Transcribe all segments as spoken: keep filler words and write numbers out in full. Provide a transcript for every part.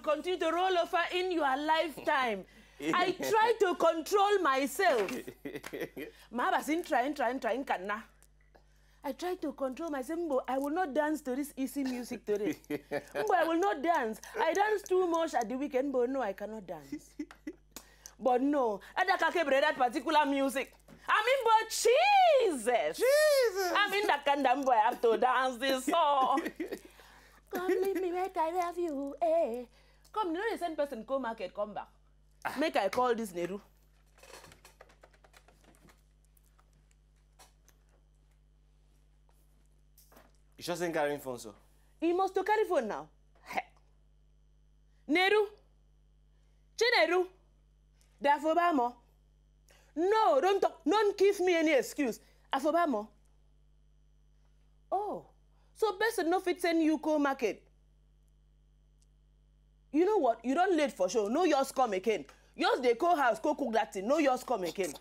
Continue to roll over in your lifetime. I try to control myself. Mabas in try and try and try and kana. I try to control myself, but I will not dance to this easy music today. But I will not dance. I dance too much at the weekend, but no, I cannot dance. But no, ada ka kebre that particular music. I mean, but Jesus. Jesus. I mean, that kind of boy have to dance this song. Come leave me, make I love you, eh. Come, you know the same person go market, come back. Make I call this Neru. You sure say carrying phone so? He must to carry phone now. Heh. Neru. Chineru. Dafobamo. No, don't talk. Don't give me any excuse. Afobamo. Oh, so person no fit send you go market. You know what? You don't late for sure. No, yours come again. Yours they call house, go cook that thing. No, yours come again.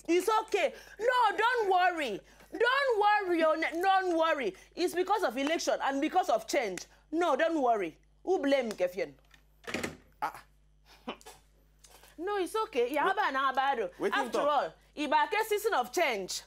It's okay. No, don't worry. Don't worry. Oh, ne- don't worry. It's because of election and because of change. No, don't worry. Who blame Kefian? Ah. No, it's okay. Yaba na abado. After all, Ibake season of change.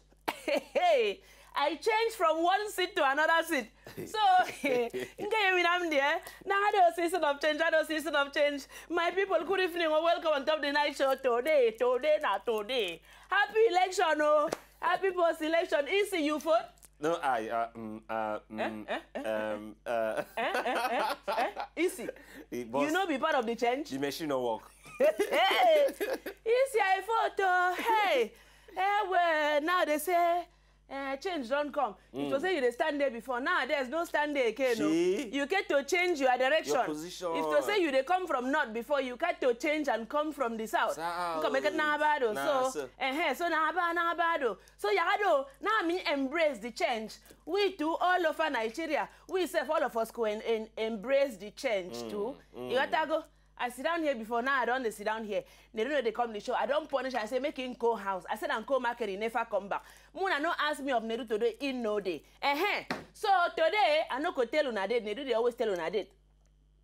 Hey, I changed from one seat to another seat. So, okay, we am there. Now, the season of change, the season of change. My people, good evening or welcome on top the night show today. Today, na today. Happy election, oh. Happy post election. Is you vote? No, I, uh, mm, uh, mm, eh, eh, eh, um, uh, eh, eh, eh, eh, easy. You know, be part of the change. The machine no work. Hey, easy, I vote, oh. Hey, eh, well, now they say, uh, change don't come. If to say you dey stand there before, now there's no stand there again. No. You get to change your direction. Your position. If to say you dey come from north before, you get to change and come from the south. South. Come make it na abado. Nah, so, eh, so na abado, na abado. So you had to now me embrace the change. We too, all over Nigeria, we self, all of us go and, and embrace the change too. You got to go. I sit down here before, now I don't dey sit down here. They don't know they come the show. I don't punish. I say make him go house. I said I'm go market. He never come back. Muna no ask me of Neru today. In no day. Eh. So today I no go tell una date. Neru they always tell una date.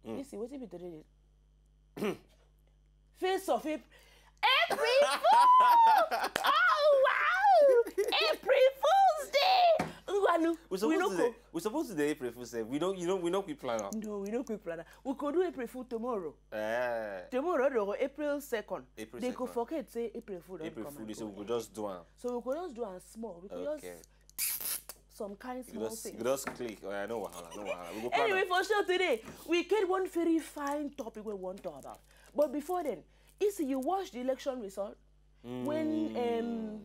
You see what it be today? Face of April. April Fool! Oh wow! April Fool's Day! Ngwanu, we supposed to say, we supposed to say April Fool sef. We don't, you know, we no quick plan am. No, we no quick plan am. We could do April Fool tomorrow. Eh. Tomorrow, though, April second. April second. They go forget say April Fool don come. April Fool, so we go just do am. So we go just do am small. We go just some kind small things. You just click. Oh, yeah, no wahala, no wahala. We go plan am. Anyway, for sure today, we get one very fine topic we want to talk about. But before then, if you watch the election result, when, um,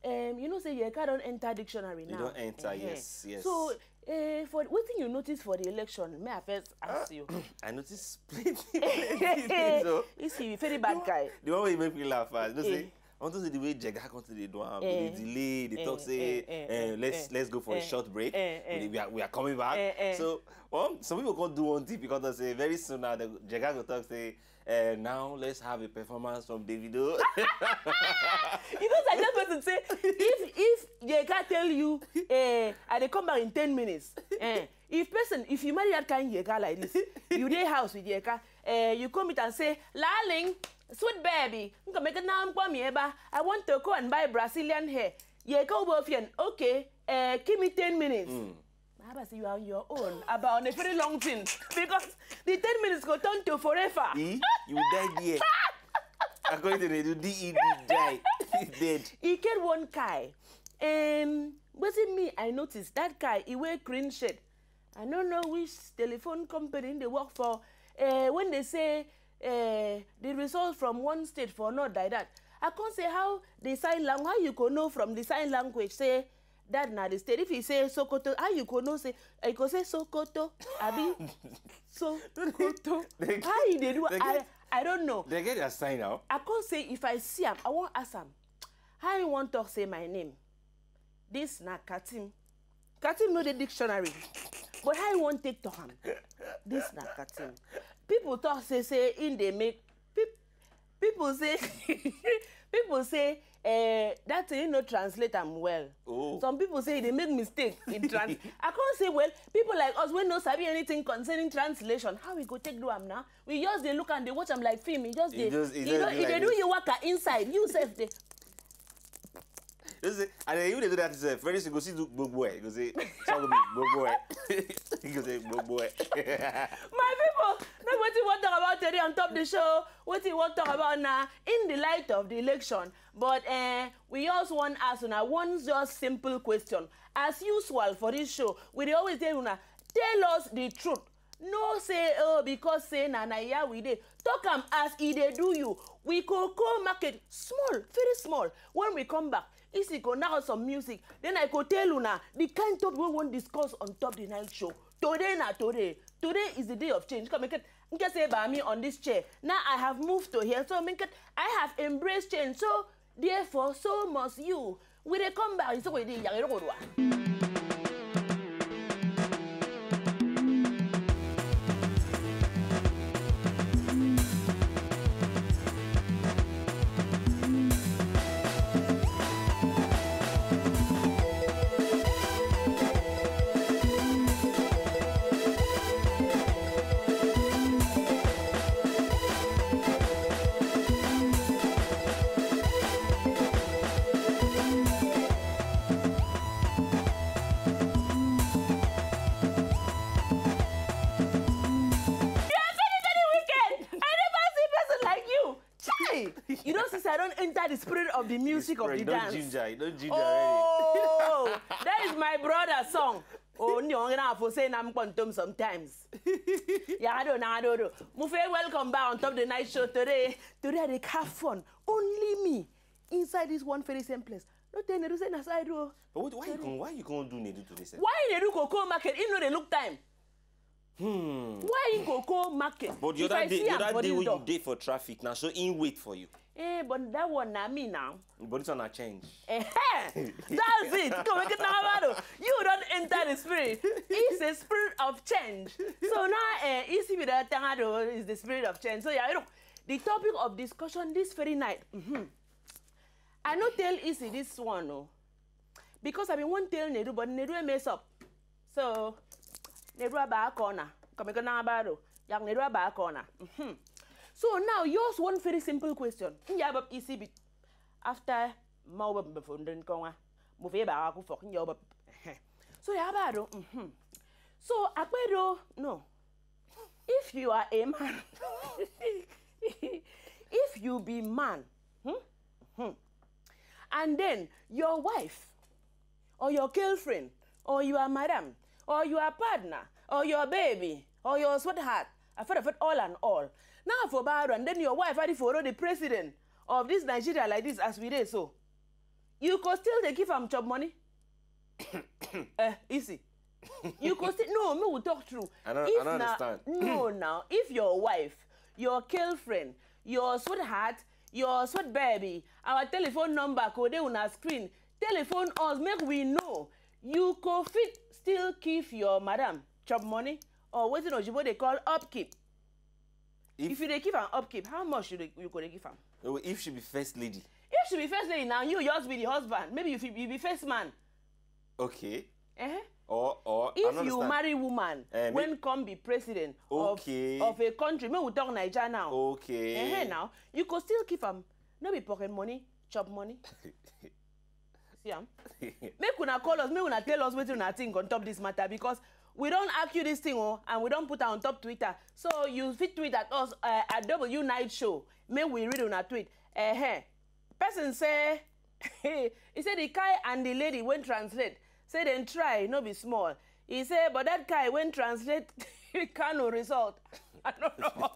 um, you know say Yeka don enter dictionary now. You don enter, yes, yes. So, uh, for wetin you notice for the election, may I first ask you? I notice plenty, plenty things, oh. You see, very bad guy. The one wey make me laugh fast, you know say, I want to see the way Jega come to dey do am, with the delay, they talk say, eh, let's, let's go for a short break. We, we are, we are coming back. So, well, some people can't do one thing because they say very soon now, the Jega go talk say, eh, now let's have a performance from Davido. You know, I just person say, if, if Jega tell you, eh, I dey come back in ten minutes, eh, if person, if you marry that kind Yeka like this, you dey house with Yeka, eh, you come meet and say, "Laling, sweet baby, nka make na nkwa mi eba. I want to go and buy Brazilian hair." Yeka obofian, "Okay, eh, give me ten minutes." Baba say you are on your own, about on a very long thing, because the ten minutes go turn to forever. Eh? You die there. According to the D E D, die. Dead. He get one guy. Um, was it me? I noticed that guy. He wear green shirt. I don't know which telephone company they work for. Uh, when they say, uh, the result from one state for not like that, I can't say how they sign language. How you go know from the sign language? Say that na the state. If he say Sokoto, how you go know? Say, I go say Sokoto, abi Sokoto. How you dey do? I, I don't know. They get their sign now. I can't say if I see him, I won't ask him. How you want talk say my name? This na Katim. Katim no the dictionary. But how you want take to him? This na Katim. People talk say, say in they make peop-, People say, people say, eh, that thing no translate am well. Oh. Some people say they make mistake in trans. I can't say, well, people like us, we no sabi anything concerning translation. How we go take do am now? We just dey look and dey watch am like film. E just dey, e just, e just dey do like you waka inside. You sef dey. You see, and then you dey do that sef. Very soon, go see do gbogbo ẹ. You go say, "Some go be gbogbo ẹ." You go say, "Gbogbo ẹ." My people, now wetin we wan talk about today on top the show? Wetin we wan talk about now in the light of the election? But, eh, we just wan ask una one just simple question. As usual for this show, we dey always tell una, tell us the truth. No say, "Oh, because say na Naija we dey." Talk am as e dey do you. We go go market small, very small. When we come back, Isi go knack out some music. Then I go tell una the kind topic we wan discuss on top the night show. Today na today. Today is the day of change. Come, make it, in case say by me on this chair. Now I have moved to here. So make it, I have embraced change. So therefore, so must you. We dey come back. So we dey, You are very, very wicked. I never see person like you. Chai! You don't see, I don't enter the spirit of the music of the dance. You don't ginger, you don't ginger already. Oh, that is my brother's song. Oh, ni onge na for say na mkpontom sometimes. Ya do na do do. Mufe, welcome back on top the night show today. Today I dey have fun. Only me inside this one very same place. No tell Nedu say na side o. But wait, why you come? Why you come do Nedu today, sir? Why Nedu go come market? He no dey look time. Hmm. Why he go come market? But the other day, the other day when you dey for traffic now, so he wait for you. Eh, but that one na me now. But this one na change. Eh, that's it. Come make it now, Amado. You don't enter the spirit. It's a spirit of change. So now, eh, E C B that Tangado is the spirit of change. So yeah, you know, the topic of discussion this very night. Mm-hmm. I no tell Isi this one, no. Because I been wan tell Nedu, but Nedu mess up. So, Nedu aba corner. Come go na bado. Yak Nedu aba corner. Mm-hmm. So now, yours one very simple question. Yeah, but E C B. After Mauba Befundin Konga, move ba ku fok nyoba. So, yeah, bado. Mm-hmm. So, Akwedo, no. If you are a man, if you be man, hmm? Hmm. And then your wife, or your girlfriend, or your madam, or your partner, or your baby, or your sweetheart, I feel it all and all. Now for bad, and then your wife, are for the president of this Nigeria like this as we dey so. You go still dey give am chop money? Eh, E C. You go still, no, me will talk true. I don't, I don't understand. No, now, if your wife, your girlfriend, your sweetheart, your sweet baby, our telephone number go dey una screen. Telephone us, make we know. You go fit still give your madam chop money, or wetin Oyibo dey call upkeep. If you dey give am upkeep, how much you dey, you go dey give am? Oh, if she be first lady. If she be first lady, now you just be the husband. Maybe you fit, you be first man. Okay. Eh? Or, or, I don't understand. If you marry woman, eh, when come be president of, okay, of a country, make we talk Naija now. Okay. Eh, now, you go still give am, no be pocket money, chop money. See am? Make una call us, make una tell us wetin una think on top this matter, because we don argue this thing, oh, and we don put am on top Twitter. So you fit tweet at us, uh, at W Night Show. Make we read una tweet. Eh, eh. Person say, he say the guy and the lady when translate, say dem try, no be small. He say, but that guy when translate Kano result, I don't know.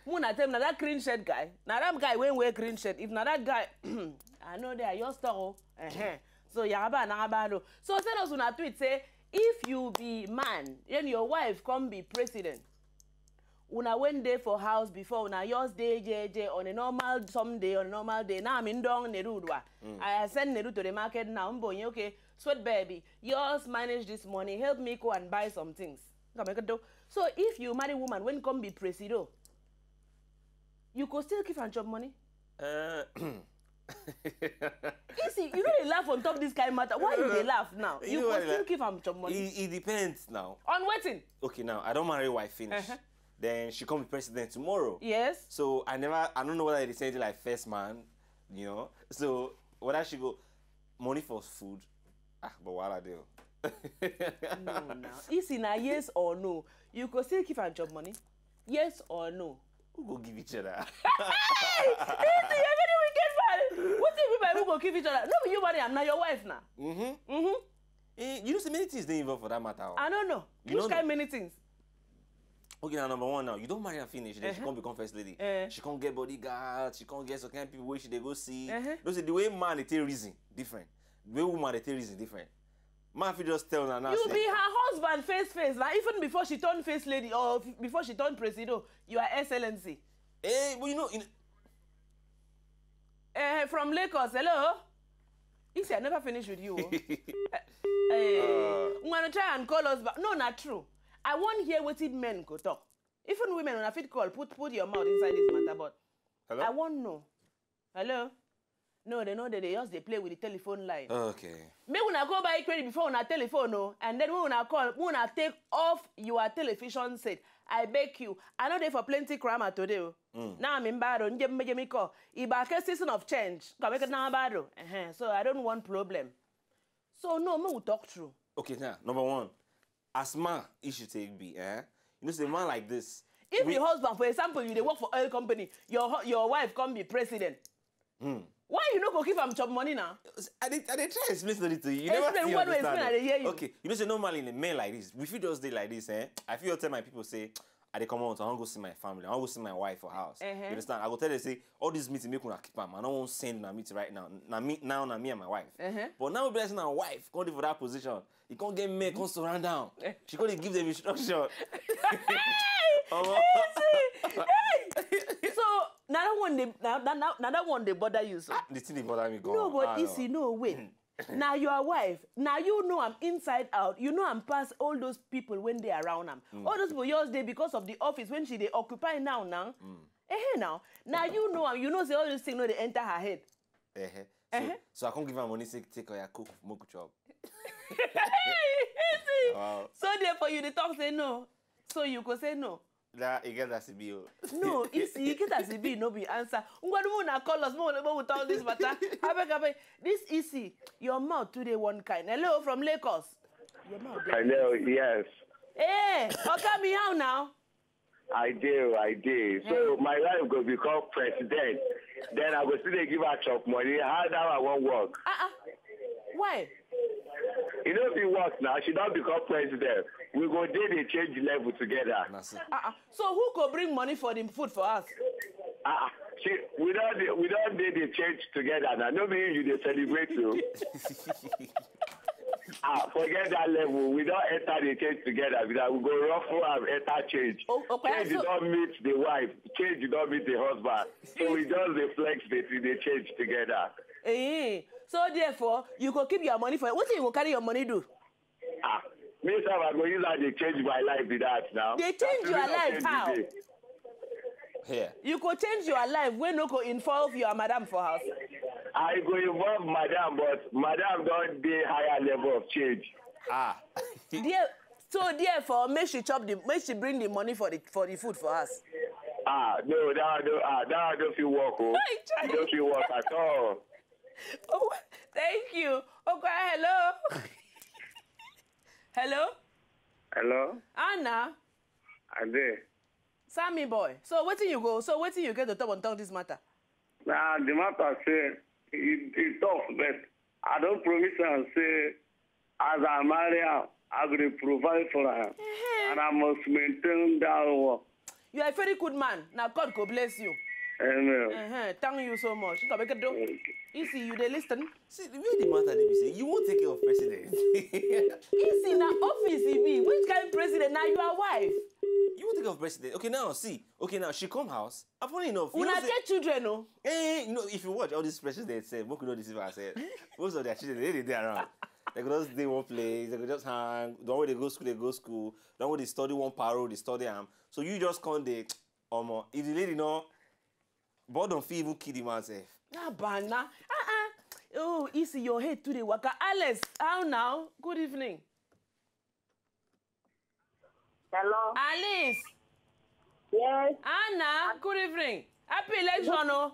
Muna tell me, na that green shirt guy. Na that guy when wear green shirt. If na that guy, I know they are your store. Uh-huh. So, yaba na abado. So, send us una tweet, say, if you be man, then your wife come be president. Una when dey for house before, una just dey J J on a normal Sunday, on a normal day. Now I'm in Dong Nedu Udwa. Mm. I send Nedu to the market now. Mbonye, okay, sweet baby, just manage this money. Help me go and buy some things. Come, make it do. So if you marry woman, when come be presido, You go still give am chop money? Uh, Easy, you no dey laugh on top this kind matter. Why you dey laugh now? You You know go why I still laugh? give am chop money? it, it depends now. On wetin? Okay, now I don marry wife finish. Uh-huh. Then she come be president tomorrow. Yes. So I never, I don't know whether they say it like first man, you know. So whether she go money for food, ah, but wahala dey o. No, now. Easy, na yes or no. You go still give am chop money? Yes or no? Who go give each other? Easy, you very wicked man. Wetin you mean by who go give each other? No be you marry am, na your wife na. Mm-hmm. Mm-hmm. Eh, you know, so many things dey involved for that matter. Oh. I don't know. You Which don't kind many things? Okay, now number one now, you don marry her finish, then she Uh-huh. come become first lady. Eh. She come get bodyguard, she come get some kind of people wey she dey go see. Uh-huh. You know, say the way man dey take reason different, the way woman dey take reason different. Man fit just tell una now. You Say, be her husband face face. Like even before she turn face lady or f- before she turn presido, you are excellency. Eh, but you know, in, Eh, from Lagos, hello. You see, I never finish with you. Oh. Eh, wanna try and call us back? No, not true. I wan hear wetin men go talk. Even women, una fit call, put put your mouth inside this matter, but hello. I wan know. Hello. No, they know that they just dey play with the telephone line. Okay. Make una go buy credit before una telephone o, and then when una call, make una take off your television set. I beg you. I no dey for plenty grammar today o. Now I'm in bad o. Njem meje mi call. Iba ke season of change. Come make na bad o. Uh-huh. So I don't want problem. So no, make we talk true. Okay, now number one, as man issue take be, eh? You know, say man like this. If we- the husband, for example, you dey work for oil company, your hu- your wife come be president. Why you no go give am chop money now? I dey, I dey try explain something to you. You never Explain, still what do you understand explain? It. I dey hear you. Okay, you know, say normally in a men like this, we fit just dey like this, eh? I fit just tell my people say, I dey come out, I wan go see my family, I wan go see my wife for house. Uh-huh. You understand? I go tell them say, all this meeting make una keep am. I no wan send una meeting right now. Na me now, na me and my wife. Uh-huh. But now be like say na wife come dey for that position. E come get men come surround am. She come dey give them instruction. Omo. So na that one dey na, na, na, na that one dey bother you so. The thing dey bother me. Go No, on. but Ah, this you know wait. Now your wife, now you know I'm inside out. You know I'm past all those people when they around am. All those people yours dey because of the office when she dey occupy now now. Eh now. Now you know am. You know say all those things no dey enter her head. Eh, eh. So, Uh-huh. so I come give her money say take your cook, make we chop. Easy. Wow. So therefore you dey talk say no. So you go say no. That e get that C B O. No, easy. You get as e be, no be answer. Ngwadu una call us, mo mo talk this matter. Abeg, abeg. This easy. Your mouth today one kind. Hello from Lagos. Your mouth. Dey... Hello, yes. Hey, Oga, me how now? I do, I do. So my wife go become president. Then I go still dey give her chop money. How that one won't work? Uh-uh. Why? You know, if it works now, she don't become president. We go dey dey change level together. Na so. Uh-uh. So who go bring money for the food for us? Ah, she, we don't dey- we don't dey dey change together now. No be you dey celebrate too. Ah, forget that level. We don't enter the change together. Because we go ruffle and enter change. Oh, okay, Change so- don't meet the wife. Change don't meet the husband. So we just dey flex the the change together. Eh. So therefore, you go keep your money for... What you go carry your money do? Ah, me sef I go use how they change my life be that now. They change your life how? Here. You go change your life when no go involve your madam for house. I go involve madam, but madam don't dey higher level of change. Ah. There, so therefore, make she chop the, make she bring the money for the for the food for us. Ah, no, that no, ah, that don't feel work. Oh. Hi, Charlie. It don't feel work at all. Oh, thank you. Okay, hello. Hello, Hello, Anna, I dey. Sammy boy. So wetin you go? So wetin you get to talk on top this matter? Na the matter say e e tough, but I don promise am say as I marry am, I go dey provide for am, and I must maintain that one. You are a very good man. Now God go bless you. Amen. Uh-huh. Thank you so much. Nka beke do. Easy, you dey listen. See, the way the matter dey be say, you won't take care of president. Easy na office e be. Which kind president? Na your wife. You won't take care of president. Okay, now see. Okay, now she come house. And funny enough, you Una know say, get children o. eh, you know, if you watch all these presidents, say, make we no deceive ourselves. Most of their children, they dey around. They go just dey one place. They go just hang. The one wey dey go school, they go school. The one wey dey study one paro, they study am. So you just come dey, omo. If the lady no, Boredom fit even kill the man sef. Ah, bana. Ah, ah. Oh, Isi, your head too dey waka. Alice, how now? Good evening. Hello. Alice, Yes. Anna, good evening. Happy election, oh.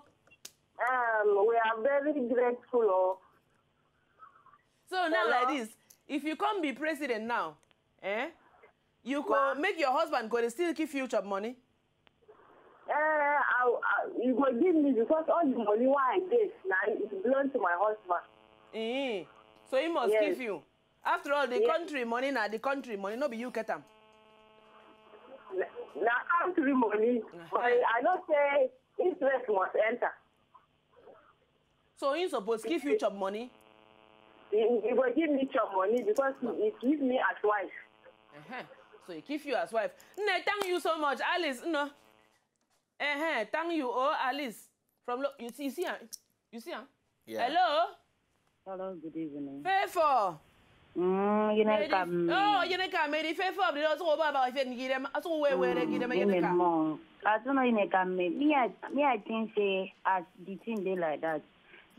Um, we are very grateful. Oh. So now Hello? Like this, if you come be president now, eh? You go Ma? Make your husband go dey still give you chop money. Uh, I, I, you go give me because all the money why I get now it belongs to my husband. Eh. So he must Yes. Give you. After all, the Yes. Country money na the country money, no be you get am. Na country money, but I know say interest must enter. So he suppose give you chop money. He, he go give me chop money because he, he give me as wife. Uh-huh. So he give you as wife. Nne, thank you so much, Alice. No. Uh-huh. Thank you, oh Alice. From lo- you see, you see, am? You see, am? Yeah. Hello. Hello, good evening. Favor. Mm, you know, come. Oh, you know, come. Mary Favor. They also go about if you give them. Also, where where give them. You know, come. As you know, you know, come. Me, I, me, I think say as the thing dey like that,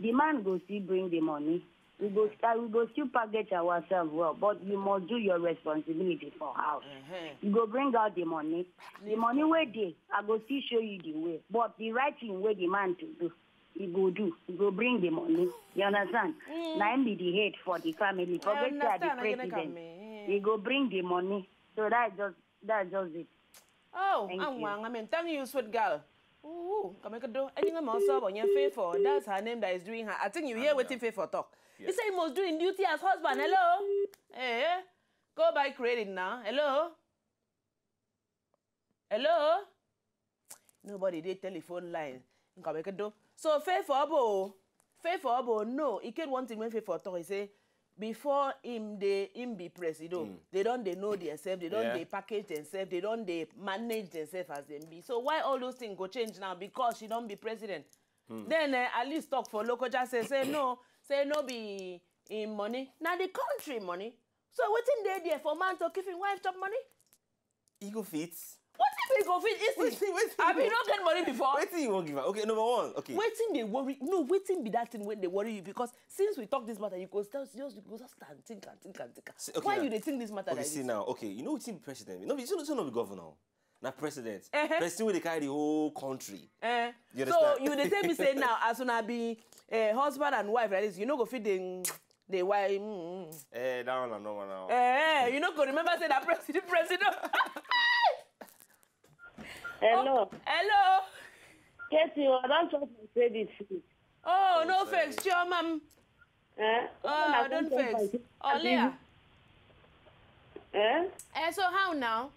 the man go still bring the money. We go, uh, we go still package ourselves well, but you must do your responsibility for house. Uh-huh. You go bring out the money. The money wey dey, I go still show you the way. But the right thing wey the man to do, he go do. He go bring the money. You understand? Na him be the head for the family. Forget say I be understand, I get president. Am. He go bring the money. So that's just that's just it. Oh, Thank I'm you. I mean, thank you, sweet girl. Ooh, come make a do. Anything I'm also about your Favor. That's her name that is doing her. I think you hear what Favor talk. He Yes. Say he must do in duty as husband. Hello. Eh. Go by credit now. Hello. Hello. Nobody dey telephone line. Come make a do. So Favor obo, Favor obo. No, he get one thing when Favor talk. He say before him dey him be president, they don dey know themselves, they don Yeah. Dey package themselves, they don dey manage themselves as dem be. So why all those things go change now because she don be president? Then uh, Alice talk for local just say say no, say no be him money, na the country money. So wetin dey there for man to give him wife chop money? He go fit. Wetin be go fit easy? Wetin- wetin I go- mean, no get money before. Wetin you wan give am? Okay, number one. Okay. Wetin dey worry? No, wetin be that thing when dey worry you? Because since we talk this matter, you go just just you go just stand think and think and think. See, okay, Why now- you dey think this matter Okay, like see this? Now. Okay, you know wetin be president? No, be you know, no be governor. Na president. Uh-huh. President wey dey carry the whole country. Eh? You So understand? You dey tell me say now, as una be uh, husband and wife like this, you no go fit dey dey why? Mm, mm. Eh, that one I know now. Eh, you no go remember say that president, president. Hello. Hello. Katie, I don chop my credit finish. Oh, no vex, chioma. Eh? Oh, I don vex. Oh, Leah. Eh? Eh, so how now?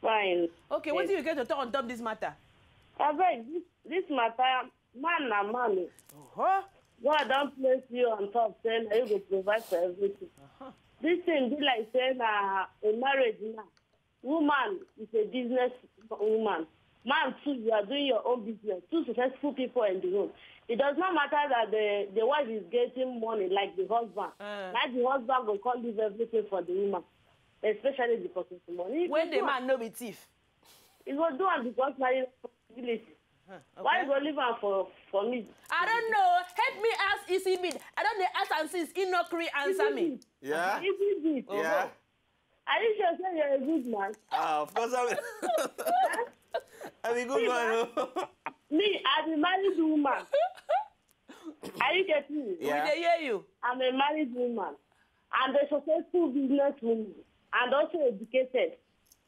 Fine. Okay, wetin you get to talk on top this matter? Abeg, this this matter, man na man o. Oh, God don place you on top, say na you go provide for everything. This thing be like say na a marriage now. Woman is a business woman. Man too, you are doing your own business. Two successful people in the room. It does not matter that the the wife is getting money like the husband. Uh. Like the husband go come leave everything for the woman, especially because of the money. When the man no be thief. He go do am because na his responsibility. Why you go leave am for for me? I don't know. Help me ask E C B. I don dey ask am since he no gree answer me. Yeah. Easy. Yeah. Are you sure say you're a good man? Ah, of course I'm. I'm a good man. Oh. Me, I be married woman. Are you getting me? Yeah. We dey hear you. I'm a married woman and a successful business woman and also educated.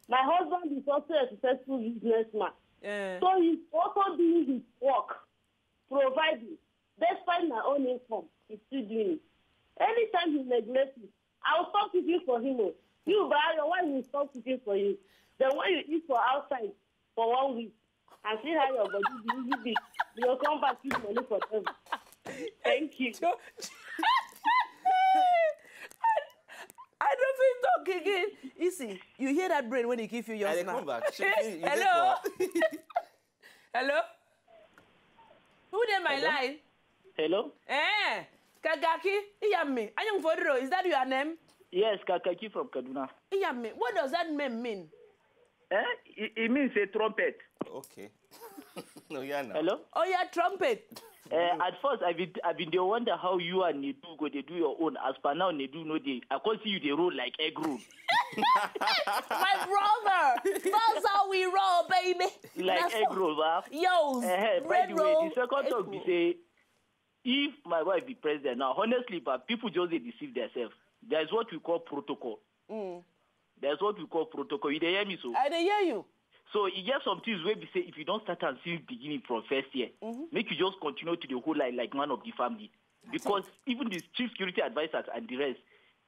My husband is also a successful businessman. Eh. So he's also doing his work, providing. Despite my own income, he's still doing it. Anytime he neglects me, I will stop cooking for him. Oh. You, but your wife will stop cooking for you. Then when you eat for outside for one week and see how your body be, you be, you will come back with money for them. Thank you. I, I don't feel talk again. You see, you hear that brain when he give you your I dey smile. Come back. She- you- you get Hello. what? Hello. Who dey my line? Hello? Eh. Kagaki, Iyami, Anyang Fodro, is that your name? Yes, Kakaki from Kaduna. Iyami, what does that name mean? Eh? It, it means a trumpet. Okay. No, yeah, now. Hello? Oh yeah, trumpet. Uh, at first, I been I been dey wonder how you and Nedu go dey do your own. As per now, Nedu no dey. I come see you dey roll like egg roll. My brother, that's how we roll, baby. Like That's egg how- roll, ba? Yo, Uh, by red the way, roll, the second egg talk be roll. Say, if my wife be president now, honestly, but people just dey deceive themselves. There's what we call protocol. Mm. There's what we call protocol. You dey hear me so? I dey hear you. So e get some things wey be say if you don start am since beginning from first year, Mhm. make you just continue to the whole line like man of the family. Because even the chief security advisors and the rest,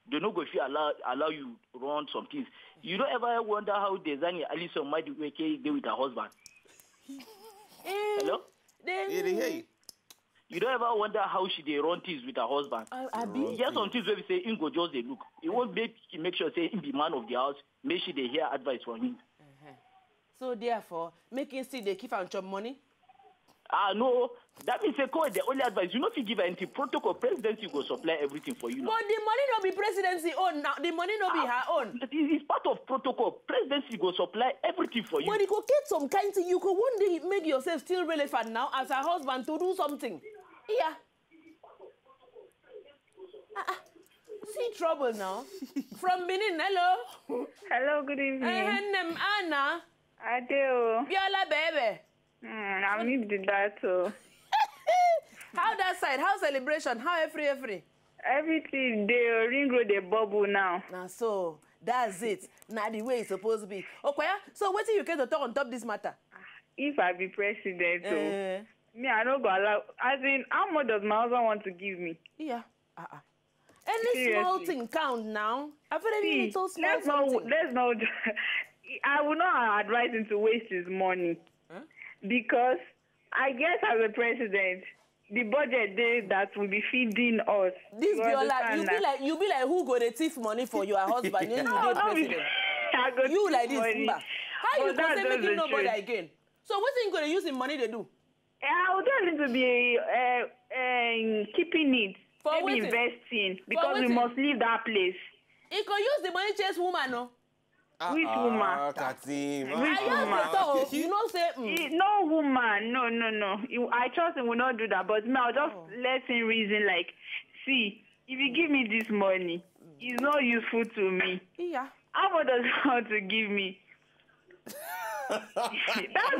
they no go fit allow allow you run some things. You don't ever wonder how Dezani Alison Madueke dey with her husband. Eh, Hello? Then, Yeah, they hear you. You don't ever wonder how she dey run things with her husband. I, I be. Wrong. Yes, some things wey be say him go just dey look. He won't make make sure say him be man of the house. Make she dey hear advice from him. So therefore, make him still dey keep am chop money. Ah no, that means say Kowe the only advice you no fit give her anything. Protocol presidency go supply everything for you. Now. But the money no be presidency own now. The money no be her own. It is part of protocol. Presidency go supply everything for you. But you go get some kind thing. You go one day make yourself still relevant now as her husband to do something. Yeah. Ah, ah. See trouble now. From Benin, hello. Hello, good evening. Eh, name Anna. Adeo. Biola baby. Mm, I need the that too. How that side? How celebration? How every every? Everything dey ring road dey bubble now. Na so that's it. Na the way it's supposed to be. Okoya, so wetin you get to talk on top this matter? If I be president, so Eh, me I no go allow. As in, how much does my husband want to give me? Yeah. Uh-uh. Any small Seriously. Thing count now. I feel any See, little small let's not. Something. Let's not. I will not advise him to waste his money Huh? Because I guess as a president, the budget dey that will be feeding us. This You Biola, understand you be that? Like you be like who go dey thief money for your husband when you No, dey no, be- president. I go You thief like this, money. Mba. How you But go that's say just make him the no bother truth. Again? So wetin you go dey use him money dey do? Eh, I will tell him to be uh, uh, keeping it. For Maybe wetin? Investing because we Wetin? Must leave that place. He go use the money chase woman o. Which woman? Ah, Katim. Which I just woman? dey talk. You know say mm, Eh, no woman, no, no, no. You- I trust him will not do that, but me, I'll just Oh. Let him reason. Like, see, if you give me this money, it's not useful to me. Yeah. How much does he want to give me? That's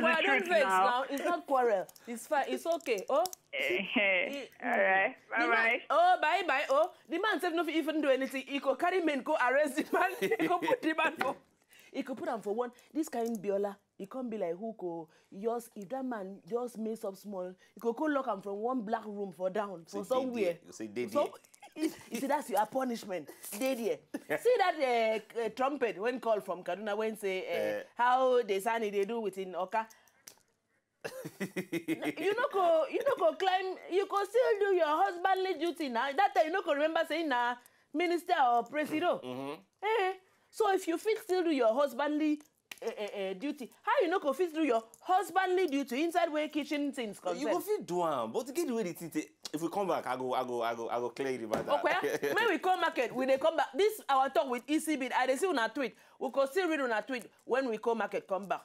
Well, the I don't truth vex now. Now. It's not quarrel. It's fine. It's okay. Oh. Eh, eh. All right. Bye The man- bye. Oh, bye bye. Oh, the man sef no fit even do anything. He go carry men go arrest the man. He go put the man for. He go put am for one. This kind Biola. He come be like who go just if that man just mess up small, he go go lock am from one black room for down for Say, "Dey somewhere. there." You say, "Dey So, there." you see, that's your punishment. Dey there. See that uh, uh, trumpet when call from Kaduna when say uh, Eh. How the Sani they do within Oka. You no go, you no go climb. You go still do your husbandly duty now. That time you no go remember saying na minister or presido. Eh, so if you fit still do your husbandly uh, uh, uh, duty, how you no go fit do your husbandly duty inside where kitchen things concern? You go fit do am, but get the way the thing take. If we come back, I go, I go, I go, I go clear the matter. Okay, when we come market, we dey come back. This our talk with E C B. I dey see una tweet. We go still read una tweet when we come market, come back.